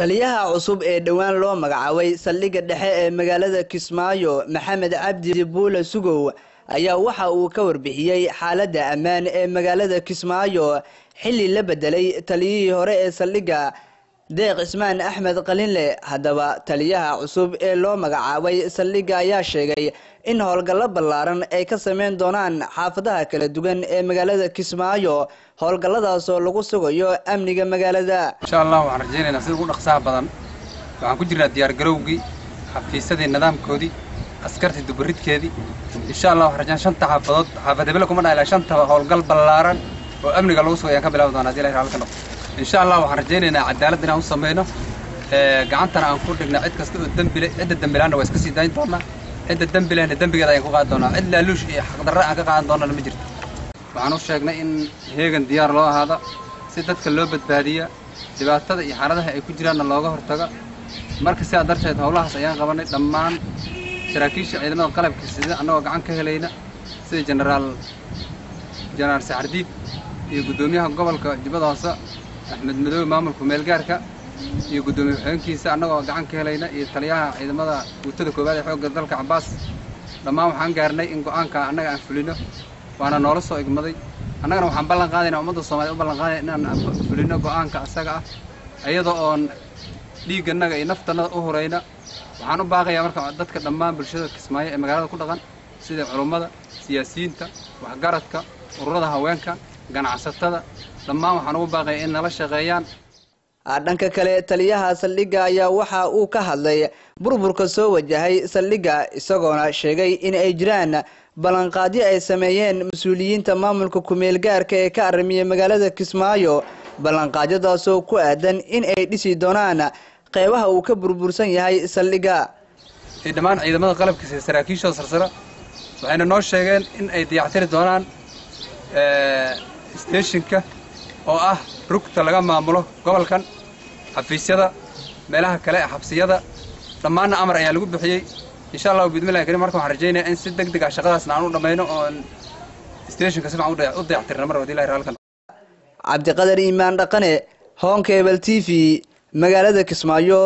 Taliyaha cusub ee dhowaan loo magacaabay saldhigga dhexe ee magaalada Kismaayo, Maxamed Cabdi Buule Sugow, ayaa waxa uu ka warbixiyey xaaladda ammaan ee magaalada Kismaayo xilli la bedelay taliyihii hore ee saldhigga, Deeq Cismaan Axmed Qalinle. Haddaba taliyaha cusub ee loo magacaabay saldhigga ayaa sheegay in howlgallo ballaaran ay ka sameyn doonaan xaafadaha kala duwan ee magaalada Kismaayo, howlgalladaasoo lagu sugayo amniga magaalada. Insha Allah waxaan rajaynaynaa sida ugu dhaqsaha badan. Waxaan ku jirnaa diyaargarowgii xafiisyadii, nidaamkoodii, askartii dubaridkeedii. Insha Allah waxaan rajaynaa shanta xaafadood, xaafad hebele kuma dhaha, ilaa shantaba howlgal ballaaran oo amniga lagu sugay ayaan ka bilaabi doonaa hadii Ilahi raalli ka noqdo. Insha Allah waxaan rajaynaynaa cadaalad inaan u samayno, gacantana aan ku dhigna cid kasta oo dembile. Cidda dembilaanna waa iska sii dayn doonaa, cidda dembilehna dembigeeda ayaan ku qaadi doonaa. Cid laaluush iyo xaqdarre aan ka qaadan doonana ma jirto. Waxaan u sheegnay in heegan diyaar loo ahaada si dadka loo badbaadiya, dhibaatada iyo xaaladaha ay ku jiraanna looga hortaga. Marka sidaa darteed howlahaas ayaan qabanay dhammaan saraakiisha ciidamada qalabka sida, annagoo gacan ka helayna sida Jenaraal Saxardiid iyo guddoomiyaha gobolka Jubbada Hoose Axmed Madoobe, maamulka meelgaarka, iyo guddoomiye ku-xigeenkiisa, annagoo gacan ka helayna iyo taliyaha ciidamada guutada koowaad ee xoogga dalka Cabbaas. Dhammaan waxaan gaarnay in go'aanka annaga aan fulino, waana noola soo igmaday. Annagana waxaan ballan qaadayna, ummadda Soomaliya u ballan qaadayna, inaan fulino go'aanka asaga ah, iyadoo oon dhiiggannaga iyo naftannada u hurayna. Waxaan u baaqayaa marka dadka dhammaan bulshada Kismaayo ee magaalada ku dhaqan, sida culummada, siyaasiyiinta, waxgaradka, ururada haweenka, ganacsatada, dhammaan waxaan ugu baaqaya in nala shaqeeyaan. Dhanka kale, taliyaha saldhigga ayaa waxa uu ka hadlay burburka soo wajahay saldhigga, isagoona sheegay in ay jiraan ballanqaadyo ay sameeyeen mas-uuliyiinta maamulka kumeel gaarka ee ka arrimiyay magaalada Kismaayo, ballanqaadyadaasoo ku aadan in ay dhisi doonaan qeybaha uu ka burbursan yahay saldhigga. Dhammaan ciidamada qalabka sida saraakiishooda sarsara waxayna noo sheegeen in ay dayactiri doonaan steeshinka oo ah rugta laga maamulo gobolkan, xafiisyada, meelaha kale ee xabsiyada, dhammaanna amar ayaa lagu bixiyey, insha Allahu biidnillahi karim. Marka waxaan rajaynaya in si deg deg ah shaqadaasna aan u dhammayno oon steeshinka si fiican u dayactirna mar hadii Ilahi raalka. Cabdiqadar Iimaan Dhaqane, Honkebel TV, magaalada Kismaayo.